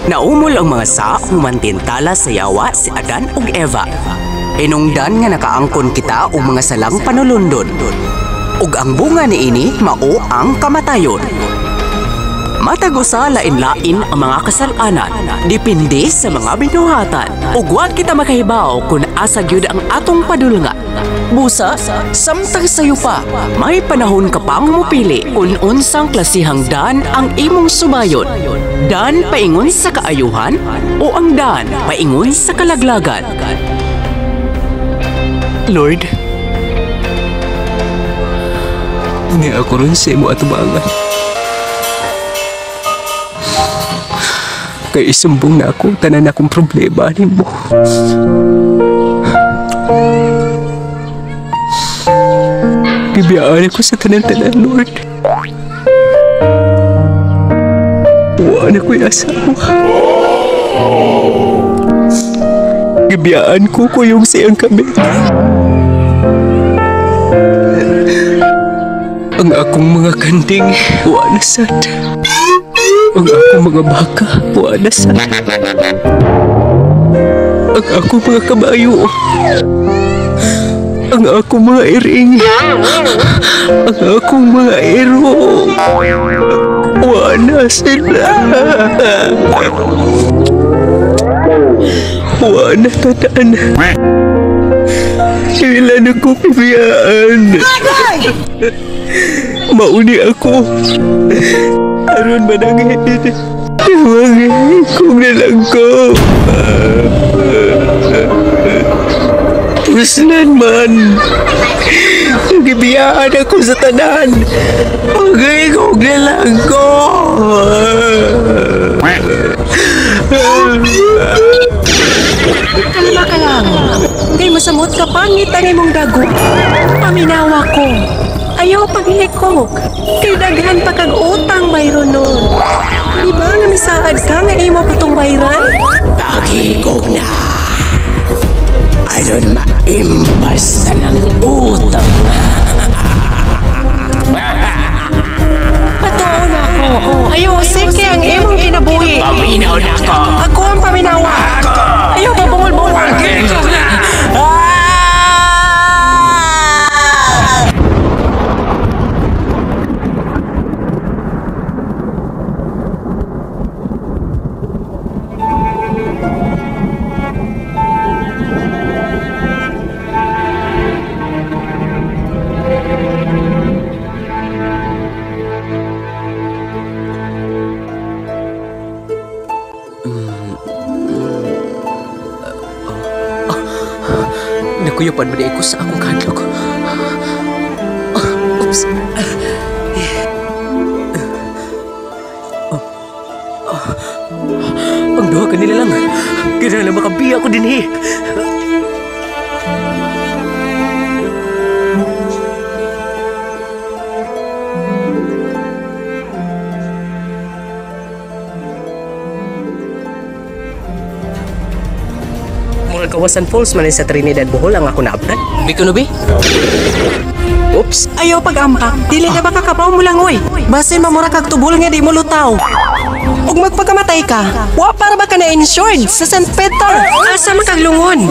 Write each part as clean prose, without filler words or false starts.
Naumol ang mga sa humantintala sa yawa si Adan ug Eva. Hinungdan nga nakaangkon kita og mga salang panulundon. Ug ang bunga niini mao ang kamatayon. Matag usa lain-lain ang mga kasal-anan, depende sa mga binuhatan. Ug wa kita makahibaw kung asa gyud ang atong padulngan. Busa, samtang sayo pa, may panahon ka pang mopili kung unsang klasihang daan ang imong subayon. Daan paingon sa kaayuhan o ang daan paingon sa kalaglagan. Lord, ni ako ron sa imo atubangan. Kay isumbong na ako, tanan akong problema nimo. Gibiyaan ako sa tanan-tanan, Lord. Wala na ko'y asawa. Gibiyaan ko kuyong siyang kami. Ang akong mga kanding, wala na sad. Ang akong mga baka, wala na sad. Ang akong mga kabayo, ang akong mga iring, ang akong mga ero, wala na sila. Wala na tataan. Sila na ko pibiyaan. Mauni ako. Aron manangin. Mangikong na lang ko. Uslan man. Nagibiyaan ako sa tanan. Mangikong na lang ko. Kalma ka lang. Kay masamot ka pangit ang imong dago. Paminawa ko. Ayaw paglikok. Kay daghan pa kag utang bayron nun. Di ba nga misaad ka nga imo pa tong bayran? Pagikog na. Aron maimpas na ng utang. Patuo na ako. Ayaw, sige ang imong kinabuhi. Paminaw na ako. Ako ang paminawa. Ayaw, pabungol-bungol. Pagikog na. Nakuyapan man ko sa akong kadlok. Oops. Ang duha kanila lang. Kinahanglan makabiya ko dinhi. Kawasan Falls man sa Trinidad, Bohol ang ako naabtan. Di ko no, bi? Oops. Ayaw pag-ampak. Dili na ba kakabaw mo lang, oy. Basin mamura kag tubol nga di mo lutaw. Ug magpakamatay ka, wa para ba ka na insured sa St. Peter? Asa man kag lungon?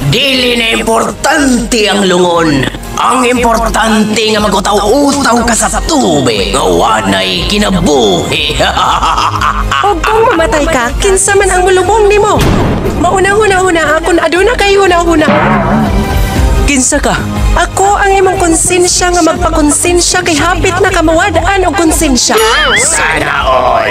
Dili na importante ang lungon. Ang importante nga magutaw-utaw ka sa tubig nga wanay kinabuhi. Og kung mamatay ka, kinsa man ang mulubong nimo? Mauna-huna-huna akon aduna kay huna-huna. Kinsa ka? Ako ang imong konsensya nga magpakonsensya kay hapit na kamawad-an og konsensya. Sana all.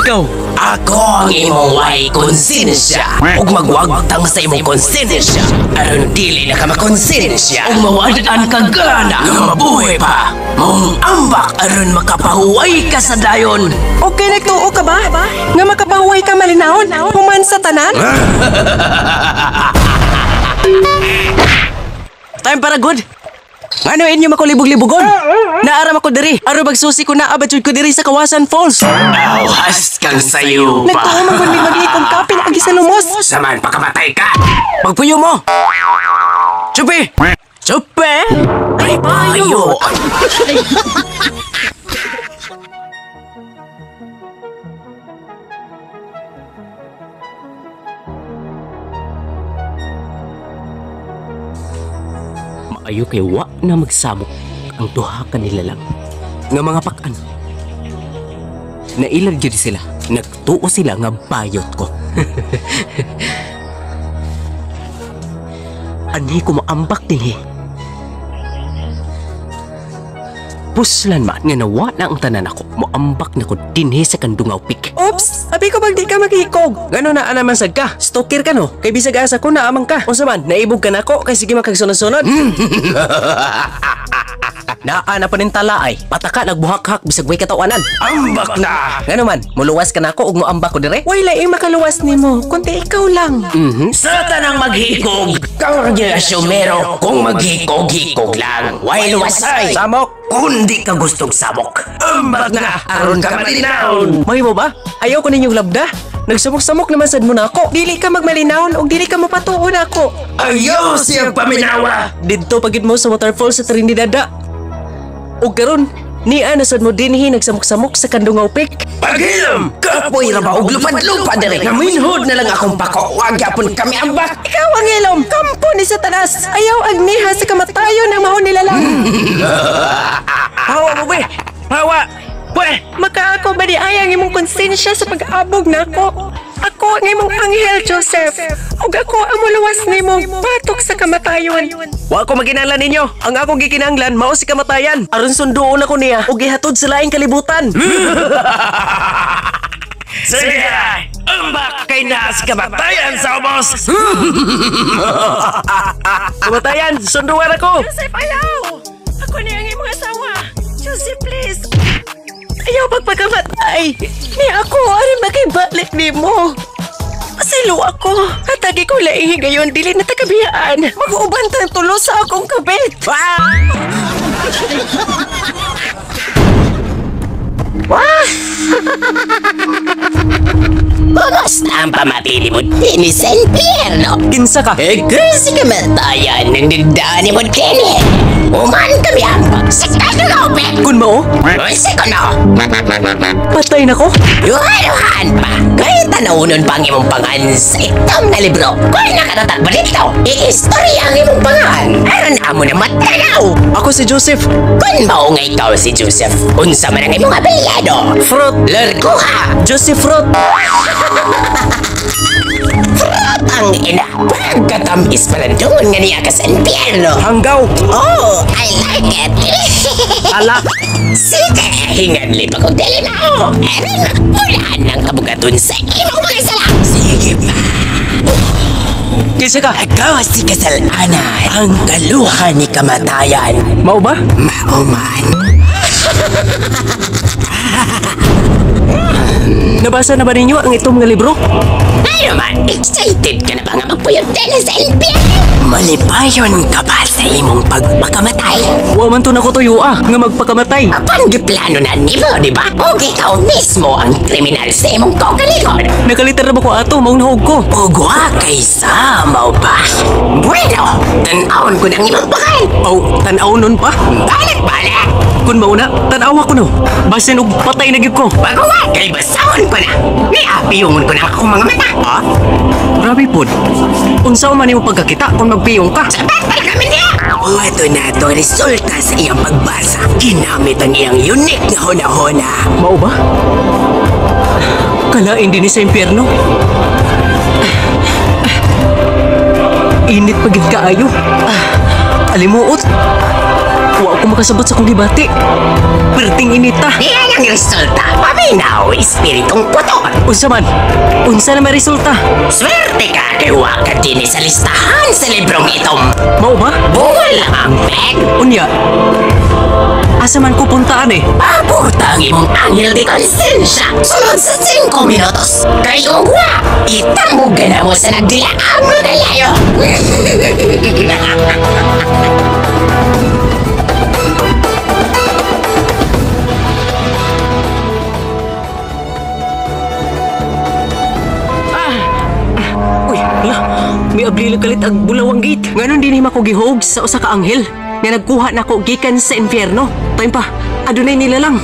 Ikaw? Ako ang imong way konsensya. Ug magwagtang sa imong konsensya. Aron dili na ka makonsensya. Ug mawad-an ka gana nga mabuhi pa. Mong ambak aron makapahuway ka sa dayon. Okay, nagtuo ka ba? Nga makapahuway ka malinawon human sa tanan? Time para good. Ngano inyo makulibog-libogon? Naaram ako diri. Aron magsusi ko na abad ko diri sa Kawasan Falls. Awhas kang sayo pa. Nagtuo man gud maglikom ka pinaagi sa lumos. Saman pakamatay ka. Pagpuyo mo. Chupi. Chupi. Ay payo. Ayo kay wa na magsamok ang duha ka nila lang nga mga pakan. Nailad gyud sila. Nagtuo sila nga bayot ko. Anhi ko maambak dinhi. Puslan man nga nawa na ang tanan ako, moambak na ko dinhi sa Kandungaw Peak. Oops! Abi ko bag di ka maghikog. Ngano na naman sad ka? Stalker ka no? Kay bisag asa ko naamang ka. Unsa man, naibog ka nako kay sige makagsunod-sunod. Naa na panintala ay pataka nagbuhak-hak bisag way katawanan. Ambak na! Ngano man, muluwas ka nako ug moambak ko dire? Way laing makaluwas nimo, kundi ikaw lang. Sa tanang maghikog, kang asumero kung maghikog-hikog lang. Way luwasay! Samok! Kung di ka gustong samok, ambak na! Aron ka malinawon! Mahimo ba? Ayaw ko ninyong labda. Nagsamok-samok naman sad mo na ako. Dili ka magmalinawon og dili ka mopatuon ako. Ayaw siyang paminawa! Didto pagid mo sa waterfall sa Trinidad. Ug karon, niya na sad mo dinhi nagsamok-samok sa Kandungaw Peak. Paghilom! Kapoy ra ba og lupad-lupad dire? Naminhod na lang akong pako. Wag gyapon kami ambak! Ikaw ang ilom, kampo ni Satanas. Ayaw agniha sa kamatayon ang maho nila lang. Hawa mo be! Hawa! Pwe! Makaako ba di ay ang imong konsensya sa pag-abog nako? Ako ang imong anghel, Joseph. Ug ako ang muluwas nimo batok sa kamatayon. Wa ko maginahanglan ninyo. Ang akong gikinahanglan mao si kamatayan. Aron sunduon ako niya ug gihatod sa laing kalibutan. Sige! Ambak kay naas kamatayan sa ubos! Kamatayan, sunduan ako. Joseph, ayaw! Ako ni ang imong asawa. Joseph, please. Ayaw pagpakamatay. Ni ako aron makibalik nimo. Pasilo ako. Hatagi ko laing higayon dili na takabiyaan. Mag-uban tang tulo sa akong kabit. Kumusta ang pamapili mo din sa impyerno? Kinsa ka? Kasi kamatayan ng dagdaan mo din. Uman kami ang sa Kandungaw Peak. Kun mao, Unsa ko no? patay na ko. Yuhan-yuhan pa. Kahit tanawunon pa ang imong pangan sa itom na libro. Kung nakatatakbo dito, iistorya ang imong pangan. Aron amo na matanaw. Ako si Joseph. Kung mao nga ikaw si Joseph, unsa man ang imong apelyido? Fruit. Lerguha. Joseph Fruit. Ang ina, pagkatamis palandungon nga niya ka sa impyerno. Hanggaw. Oh, I like it. Alak. Sige, hingan lipa kong dili na ako. Erin, ulan ng kabugaton sa imong mga sala. Sige pa. Kinsa ka? Ikaw si kasalanan, ang kaluha ni kamatayan. Mao ba? Mauman. Nabasa na ba ninyo ang itong mga libro? Ano man, excited ka na ba nga magpuyod din sa impyerno? Malipayon ka ba sa imong pagpakamatay? Wa man to nako tuyo nga magpakamatay. Apan giplano na nimo, di ba? Og ikaw mismo ang kriminal sa imong kaugalingon. Nakalitar na ba ko ato maong nahog ko? Og wa kay samaw pa. Bueno, tan-awon ko ng imong pangan. Aw, tan-aw nun pa? Balik-balik! Kun mauna, tan-awa ko no. Basin og patay na gyud ko. Pagawa kay basahon ko na. Niapiyungon ko na akong mga mata. Ha? Grabe pod. Unsa man nimo pagkakita kung magpiyong ka? Sabat pala kami niya! Wato na to resulta sa iyang pagbasa. Ginamit ang iyang unique na huna-huna. Mao ba? Kalain din ni sa impyerno. Init pa gid kaayo. Alimuot. Wa ko makasabot sa akong gibati. Perting inita. Iyan ang resulta. Paminaw, espiritong puto. Unsa man? Unsa na may resulta? Swerte ka kay wa ka din sa listahan sa librong itom. Mao ba? Bungol lang ang peg. Unya. Asa man ko puntaan eh? Paborta ang imong anghel de konsensya. Sulod sa 5 minutos. Kay ugwa, itambog ka na mo sa nagdilaang mga kalayo. Uy, la, may abli kalit ang bulawang gate. Nganon din ko gihog sa usa ka anghel nga nagkuha nako gikan sa impyerno. Time pa, adunay nila lang.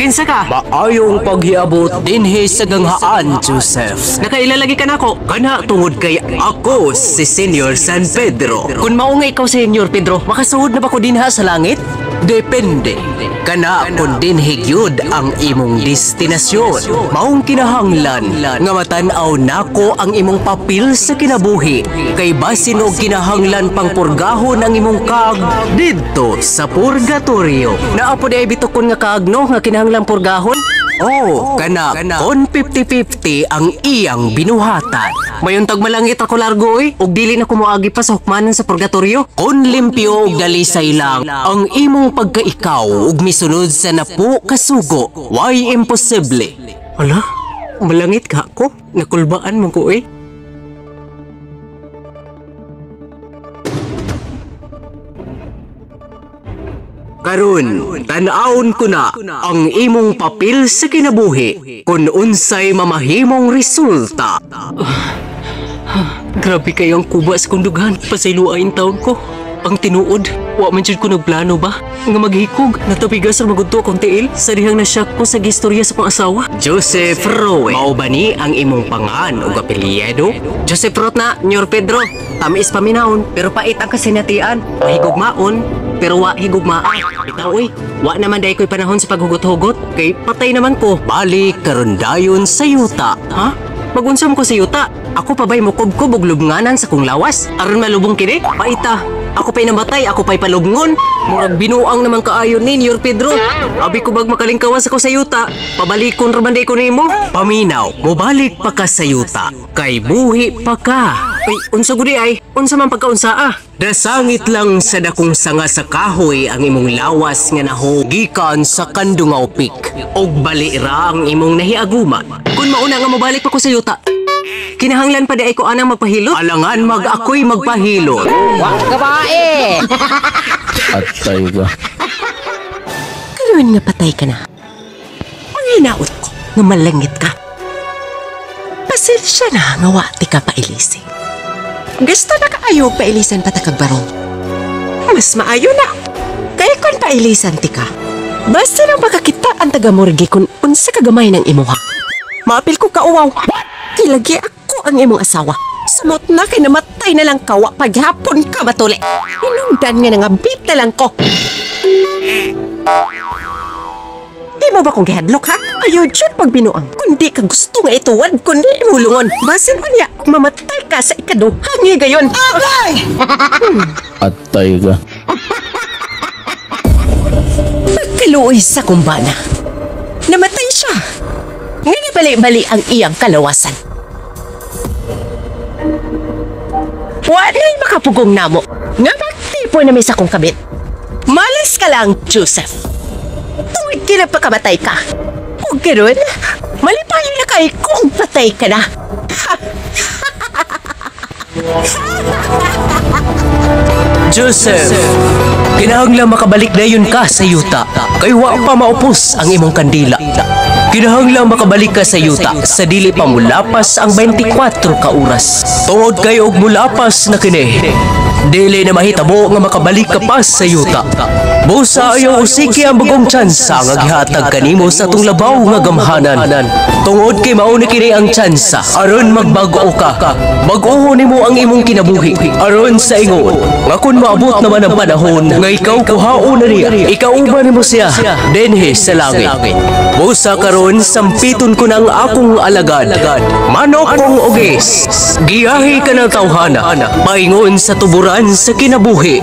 Kinsa ka? Maayong paghiabot dinhi sa ganghaan, Joseph. Nakailalagi ka nako. Kana tungod kay ako si Senior San Pedro. Kung mao nga ikaw, Senior Pedro, makasuod na ba ko dinha sa langit? Depende. Kana kun dinhi gyud ang imong destinasyon. Maong kinahanglan nga matan-aw nako ang imong papel sa kinabuhi. Kay basin og kinahanglan pang purgahon ang imong kaag didto sa purgatorio. Naa po di ay bitokon nga kaag no nga kinahanglan purgahon? Oh, kana kon 50-50 ang iyang binuhatan. Mayuntag malangit ako largo oy, ug dili na kumuagi pa sa hukmanan sa purgatorio. Kon limpyo ug dalisay lang ang imong pagkaikaw ug misunod sa napo kasugo, why imposible? Ala, malangit ka ako? Nakulbaan mo ko eh. Karon, tan-awon ko na ang imong papel sa kinabuhi kung unsay mamahimong resulta. Grabe kayo ang kuba sa kundughan. Pasayloain taon ko. Ang tinuod, wa man jud ko nagplano ba? Nga maghikog, natabigas ang magudto akong tiil sa dihang nasyak ko sa gistorya sa pang asawa. Joseph Rowe, mao ba ni ang imong pangan ug apelyido? Joseph Roth na, Nyor Pedro. Tamis paminawon, pero pait ang kasinatian. Mahigugmaon, pero wa higugmaa. Bitaw oy, wa naman dai ko'y panahon sa paghugot-hugot, kay patay naman ko. Balik karon dayon sa yuta. Ha? Magunsa mo ko sa yuta? Ako pa ba'y mukubkob og lubnganan sa kong lawas? Aron malubong kini? Paita. Ako pa'y namatay, ako pa'y palubngon. Murag binuang naman kaayo ni Nyor Pedro. Abi ko bag makalingkawas ako sa yuta. Pabalikon ra man day ko nimo. Paminaw, mobalik pa ka sa yuta. Kay buhi pa ka. Ay, unsa gudi ay? Unsa man pagkaunsa ah? Dasangit lang sa dakong sanga sa kahoy ang imong lawas nga naho gikan sa Kandungaw Peak. Og bali ra ang imong nahiaguman. Kun mauna nga mobalik pa ko sa yuta, kinahanglan pa di ay ko anang magpahilot? Alangan mag ako'y magpahilot. Wang kabae! Atay ka. Karon nga patay ka na. Panginaot ko nga malangit ka. Pasensya na nga wa ti ka pailisi. Gusto na kaayo pailisan patakag barong. Mas maayo na. Kay kon pailisan ti ka. Basta nang makakita ang taga-morgue kung unsa kagamay ng imuha. Maapil ko kauwaw. Kilagi ako ang imong asawa. Sumot na kay namatay na lang kawa paghapon ka matuli. Inungdan nga nangabit na lang ko. Di mo ba kong gihadlok ha? Ayaw dyan pagbinuang. Kundi ka gusto nga ituwad, kundi imulungon. Basin mo niya, mamatay ka sa ikaduhang higayon. Agay! Atay ka. Pagkaluoy sa kumbana, namatay siya. Nga nabali-bali ang iyang kalawasan. Wala'y makapugong namo. Nga magtipo na may sa kong kabit. Malas ka lang, Joseph. Tungod kinapakamatay ka. Kung ganoon, malipayo na kay kung patay ka na. Joseph, kinahanglan makabalik dayon ka sa yuta. Kay wa pa maupos ang imong kandila. Kinahanglan makabalik ka sa yuta sa dili pa mulapas ang 24 ka oras. Tungod kay og mulapas na kini, dili na mahitabo nga makabalik ka pa sa yuta. Busa ayaw usiki ang bagong tsansa nga gihatag kanimo sa atong labaw nga gamhanan. Tungod kay mao ni kini ang tsansa aron magbag-o ka. Bag-o nimo ang imong kinabuhi aron sa ingon nga kun maabot naman ang panahon nga ikaw kuhaon na niya, ikaw uban nimo siya dinhi sa langit. Busa karon sampiton ko ng akong alagad. Manok kong ugis, giyahi ka ng tawhana, paingon sa tuburan sa kinabuhi.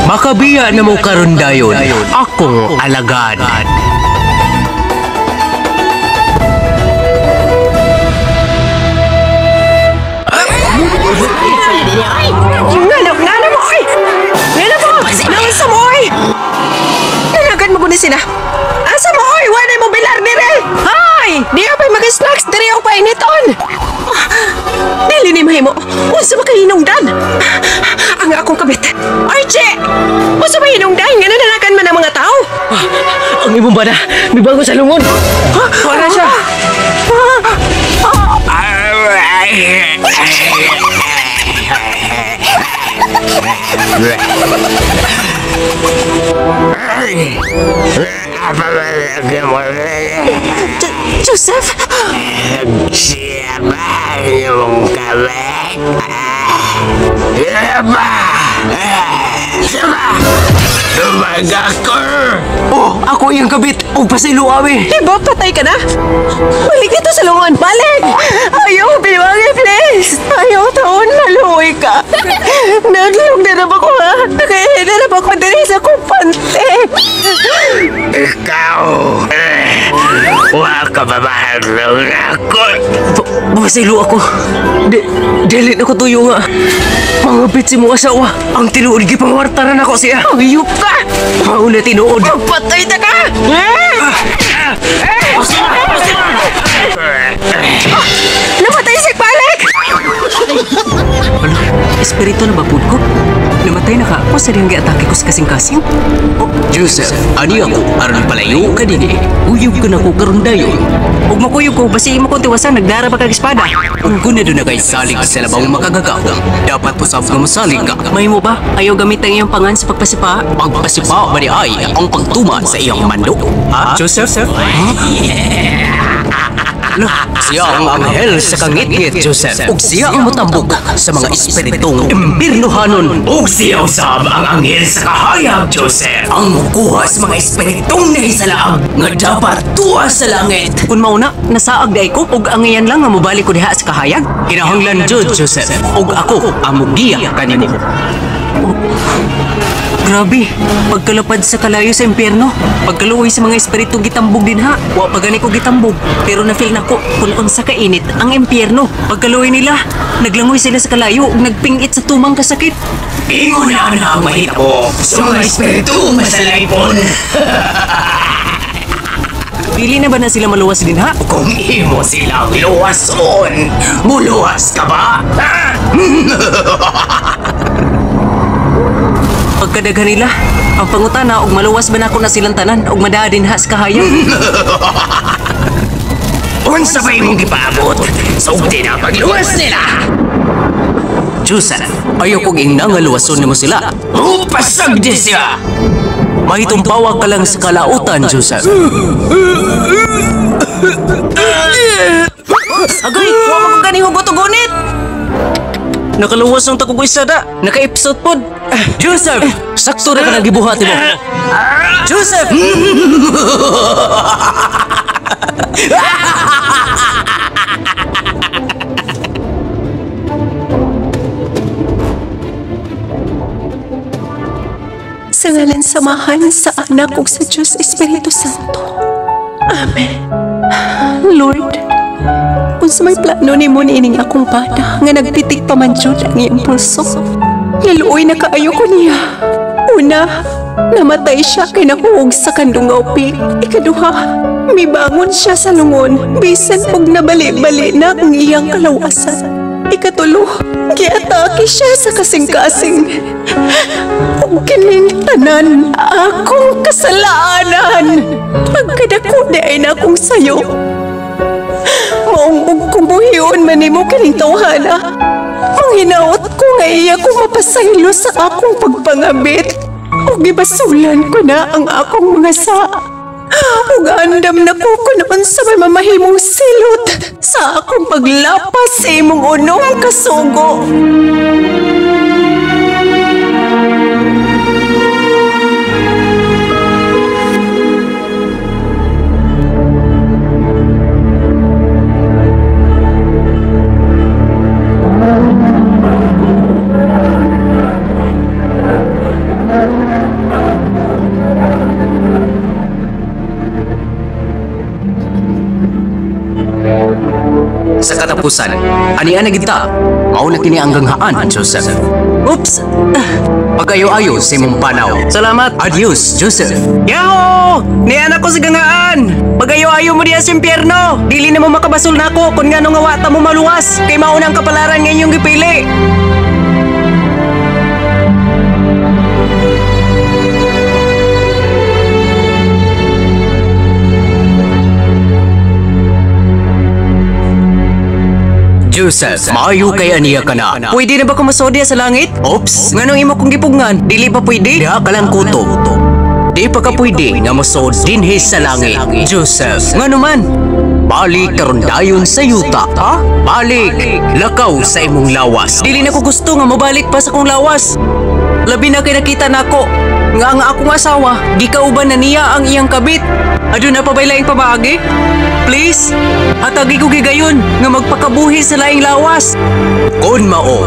Makabiya na mo karon dayon, akong alagad. Ngano mo, oy! Ngano mo! Naunsa mo, oy! Nanagan mo guni sila. Asa mo, oy? Wala mo bilar dire! Hay! Di pa mga snacks dire ako painiton! Dili ni mahimo. Unsa ba kay hinungdan? Ang akong kabit. Archie! Unsa ba hinungdan nga nananagan man ang mga tao? Ang Ang imong bana, mibangon sa lungon. Wala siya. Joseph! Oh, ako iyang kabit. Og pasaylo awi. Di ba patay ka na? Balik ito sa lungon! Balik! Ayaw, biwangi, please! Ayaw, taon, maluwi ka! Naglong na na ba ko, ha? Nakahina na ba ko diri sa kupante? Ikaw, wa ka ba ako? Pasaylo ako. Dili na ko tuyo nga. Pangabit si mong asawa. Ang tinuod gipangwarta na nako siya. Ayup ka! Mao na tinuod. Patay na ka! Namatay si Palek! Espiritu na ba pud ko? Namatay na ka ako sa diyang giatake ko sa kasing-kasing? Oh, Joseph, ani ako aron palayo ka dinhi. Uyog ka na ko karon dayon. Ug makuyog ko, basi imo kong tiwasan, nagdara pa kag espada. Ug kun na kay salig sa labang makagagahom, dapat usab nga mosalig ka. Mahimo ba? Ayaw gamit ang iyong pangan sa pagpasipa? Pagpasipa ba ni ay ang pagtuman sa iyang mando? Ha? Joseph? Ala, siya ang anghel sa kangitngit, Joseph. Ug siya ang motambok sa mga espiritong impirnohanon. Ug siya usab ang anghel sa kahayag, Joseph. Ang mukuha sa mga espiritong nahisalaag nga dapat tuwa sa langit. Kung mauna, nasaag day ko ug ang iyan lang nga mobalik ko diha sa kahayag. Kinahanglan jud, Joseph. Ug ako ang mugiya kanimo. Grabe, pagkalapad sa kalayo sa impyerno, pagkaluoy sa mga espiritong gitambog din ha. Wa pa gani ko gitambog, pero na-feel nako kung unsa kainit ang impyerno. Pagkaluoy nila, naglangoy sila sa kalayo ug nagpingit sa tumang kasakit. Ingon na ang mahitabo sa mga espiritu masalaypon. Dili na ba na sila maluwas din ha? Kung imo silang luwason, muluwas ka ba? Pagkadaghan nila, ang pangutana og maluwas ba nako na silang tanan og madaa din ha sa kahayag. Unsa ba imong gipaabot? Sugti na pagluwas nila! Joseph, ayaw kong ingna nga luwason nimo sila. Upasag di siya! Mahitumpawa ka lang sa kalautan, Joseph. Agay, wa man ko gani hugot-ugonit. Nakaluwas ang takog isa da. Naka-episode pod. Joseph, sakto na ka nang gibuhat mo. Joseph! Sa ngalan samahan sa Anak ug sa Diyos Espiritu Santo. Amen. Lord, unsa may plano nimo niining akong bana nga nagpitik pa man jud ang iyang pulso. Naluoy na kaayo ko niya. Una, namatay siya kay nahuog sa kandungaw pi. Ikaduha, mibangon siya sa lungon bisan og nabali-bali na ang iyang kalawasan. Ikatulo, giatake siya sa kasing-kasing. Ug kining tanan akong kasalanan. Pagkadako di ay na akong sayo. Maong ug kung buhion man nimo kining tawhana. Manghinaot ko nga iya ko mapasaylo sa akong pagpangabit. Ug gibasulan ko na ang akong mga saa. Ug andam na ko kunoon sa may mamahimong silot sa akong paglapas sa imong unong kasugo. Sa katapusan, ania na kita. Mao na kini ang ganghaan, Joseph. Oops! Pag-ayo-ayo sa imong panaw. Salamat. Adios, Joseph. Yaho! Niyan ako sa gangaan! Pag-ayo-ayo mo diya sa impyerno! Dili na mo makabasol nako kung ngano nga wata mo maluwas! Kay mauna ang kapalaran nga inyong gipili! Joseph, maayo kay aniya ka na. Pwede na ba kumasodya sa langit? Oops, nganong imo kong gipugngan? Dili pa pwede? Diha ka lang kutob. Di pa ka pwede nga mosod dinhi sa langit. Joseph, ngano man? Balik karon dayon sa yuta. Ha? Balik. Lakaw sa imong lawas. Dili na ko gusto nga mobalik pa sa kong lawas. Labi na kay nakita nako nga ang akong asawa gikauban na niya ang iyang kabit. Aduna pa ba'y laing pamaagi? Please, hatagi ko gigayon nga magpakabuhi sa laing lawas. Kon mao,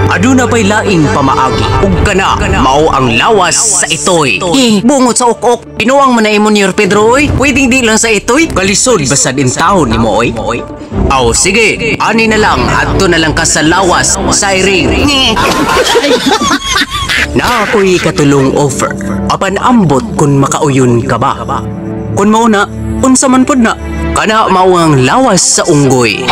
aduna pa'y laing pamaagi. Ug kana mao ang lawas sa itoy. Eh, bungot sa ok-ok. Pinuang man na imo ni Pedro oy. Pwedeng di lang sa itoy. Kalisod basad in taon nimo oy. Aw sige, ani na lang adto na lang ka sa lawas sa iring. Na ako'y katulong offer. Apan ambot kung makauyon ka ba. Kung mao na, unsa man pod na. Kana mao ang lawas sa unggoy.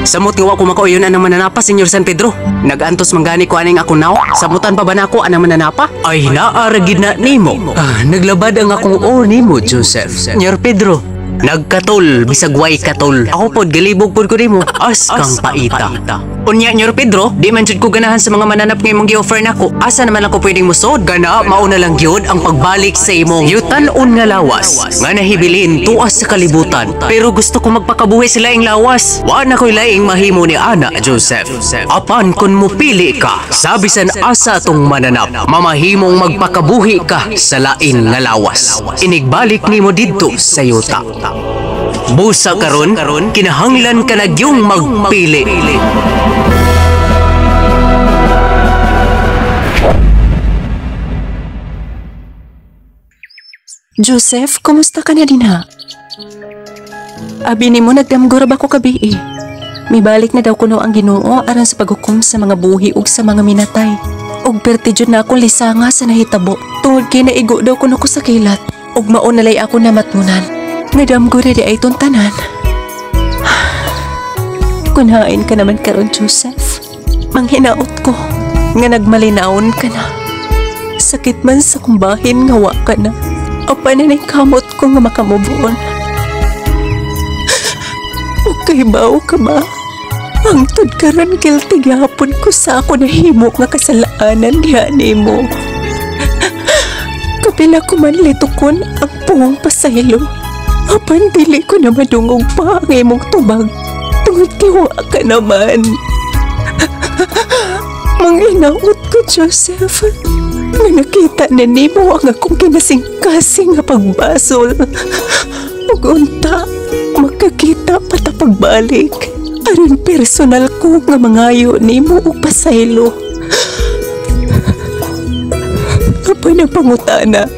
Samot nga wa ko makauyon anang mananapa, Senyor San Pedro. Nagantos man gani ko aning ako naw. Samutan pa ba nako anang mananapa? Ay naa ra gid na nimo. Ah, naglabad ang akong o nimo, Joseph. Senyor Pedro, nagkatol bisag way katol. Ako pod galibog pod ko nimo. As kang paita. Unya Nyor Pedro, di man jud ko ganahan sa mga mananap nga imong gi-offer nako. Asa naman ako pwedeng musod? Gana mao na lang gyud ang pagbalik sa imong yutan-on nga lawas nga nahibilin tuas sa kalibutan. Pero gusto ko magpakabuhi sa laing lawas. Wa na ko'y laing mahimo ni ana, Joseph. Apan kun mupili ka sa bisan asa tong mananap, mamahimong magpakabuhi ka sa lain nga lawas. Inigbalik nimo didto sa yuta. Busa karon, kinahanglan ka na gyung magpili. Joseph, kumusta ka na din ha? Abi nimo nagdamgo ra ba ko kabi eh. Mibalik na daw kuno ang Ginoo aron sa paghukom sa mga buhi ug sa mga minatay. Ug perti jud na akong lisanga sa nahitabo. Tungod kay naigo daw kuno ko sa kilat ug mao nalay ako namatngunan. Nadamgo ra di ay tong tanan. Kunhain ka naman karon, Joseph. Manghinaot ko nga nagmalinawon ka na. Sakit man sa kumbahin nga wa ka na. Apan na kamot ko nga makamubuon. Okay ba o ka ba? Hangtod karon guilty gyapon ko sa ako nahimo nga kasalanan diha nimo. Kapila ko man litukon ang puwang pasaylo. Apan dili ko na madungog pa ang imong tubag. Tungod kay wa ka naman. Manginaot ko, Joseph, nga nakita na nimo ang akong kinasingkasing nga pagbasol. Ug unta, makakita pa ta pagbalik. Aron personal ko nga mangayo nimo og pasaylo. Apan ang pangutana,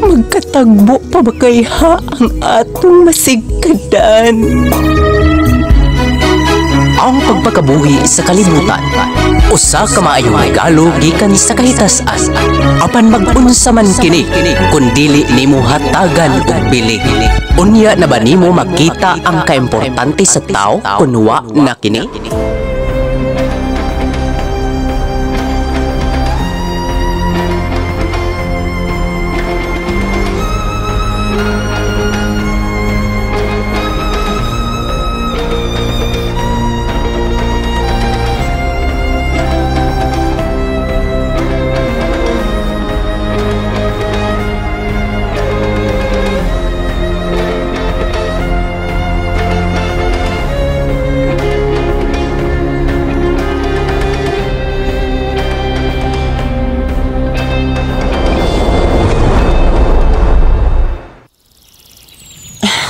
magkatagbo pa ba kayha ang atong masigkadan? Ang pagpakabuhi sa kalibutan, usa ka maayong regalo gikan sa kahitasan. Apan mag-unsa man kini kun dili nimo hatagan og bili. Unya na ba nimo makita ang kaimportante sa tao kun wa na kini?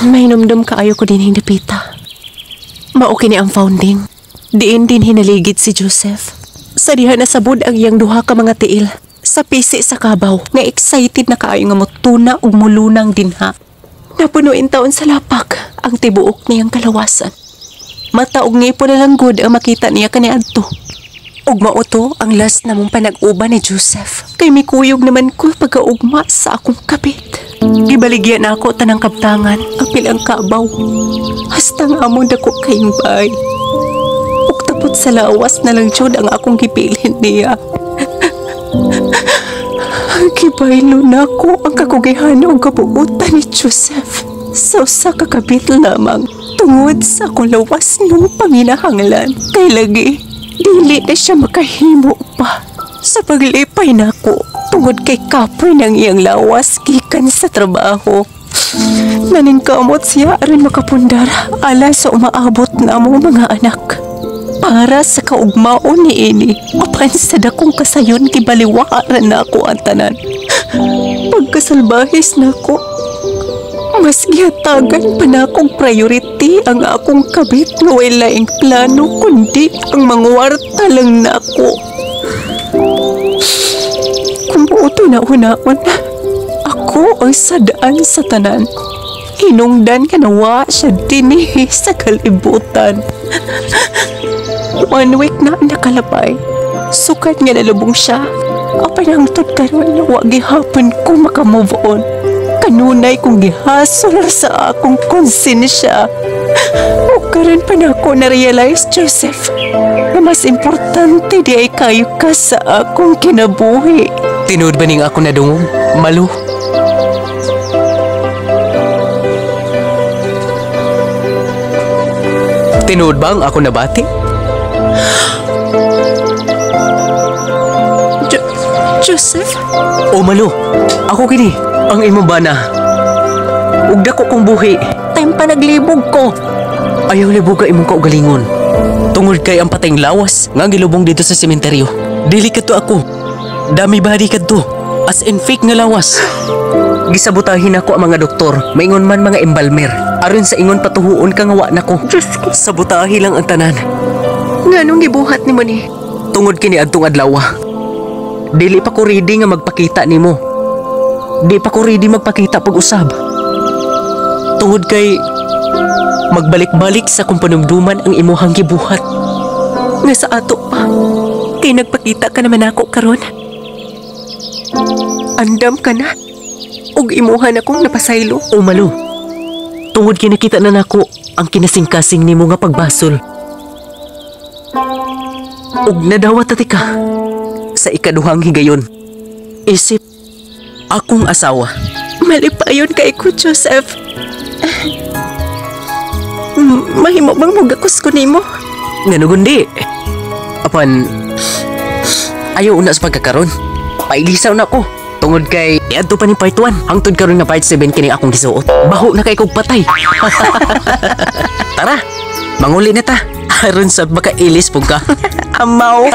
Mahinumdum kaayo ko dinhing dapita. Mao kini ang founding. Diin din hinaligid si Joseph. Sa diha nasabod ang iyang duha ka mga tiil. Sa pisi sa kabaw, nga excited na kaayo nga motuna ug mulunang dinha. Napuno in taon sa lapak ang tibuok niyang kalawasan. Mata og ngipon na lang gud ang makita niya kaniadto. Ug mao to ang last namong panag-uban ni Joseph. Kay mikuyog naman ko pagkaugma sa akong kapit. Gibaligya na ako tanang kabtangan, apil ang kabaw. Hasta nga among dako kayong bay. Ug tapot sa lawas na lang jud ang akong gibilin niya. Gibaylo na ko ang kakugihan og kabuutan ni Joseph. Sa usa ka kabit lamang. Tungod sa akong lawas nung panginahanglan. Kay lagi, dili na siya makahimo pa. Sa paglipay nako, tungod kay kapoy ng iyang lawas gikan sa trabaho. Naningkamot siya aron makapundar ala sa umaabot na mo mga anak. Para sa kaugmaon ni ini, apan sa dakong kasayon gibaliwara nako ang tanan. Pagkasalbahis nako, mas gihatagan pa nakong priority ang akong kabit nga way laing plano kundi ang mangwarta lang nako. Kung buoto na hunaon, ako ang sadaan sa tanan. Hinungdan ka nawa siya dinhi sa kalibutan. 1 week na nakalapay. Sukat nga nalubong siya. Apan hangtod karon wa gihapon ko makamove on. Kanunay kong gihasol sa akong konsensya. O karon pa na ako na-realize, Joseph, na mas importante di ay kayo ka sa akong kinabuhi. Tinuod ba ning ako nadungog, Malu? Tinuod ba ang ako nabati? Joseph? O Malu, ako kini, ang imong bana. Ug dako kong buhi. Time pa naglibog ko. Ayaw libuga imong kaugalingon. Tungod kay ang patayng lawas nga gilubong dito sa sementeryo. Dili kadto ako. Dami body kadto. As in fake nga lawas. Gisabotahin ako ang mga doktor, maingon man mga embalmer. Aron sa ingon patuhuon ka nga wa nako. Diyos ko. Sabotahe lang ang tanan. Nganong gibuhat nimo ni? Tungod kini adtong adlaw. Dili pa ko ready nga magpakita nimo. Di pa ko ready magpakita pag-usab. Tungod kay magbalik-balik sa akong panumduman ang imuhang gibuhat. Nga sa ato pa, kay nagpakita ka naman ako karon. Andam ka na, ug imuha na kong napasaylo. O Malu, tungod kinakita na nako ang kinasingkasing nimo nga pagbasol. Ug nadawat ati ka sa ikaduhang higayon. Isip akong asawa. Malipayon kay ko, Joseph. Mahimo bang mugakos ko nimo? Ngano gundi? Apan ayaw una sa pagkakaron. Pailisaw na ko. Tungod kay iadto pa ni part 1. Hangtod karon nga part 7 kini akong gisuot. Baho na kay kog patay. Tara, manguli na ta. Aron sa baka ilis pug ka. Amaw.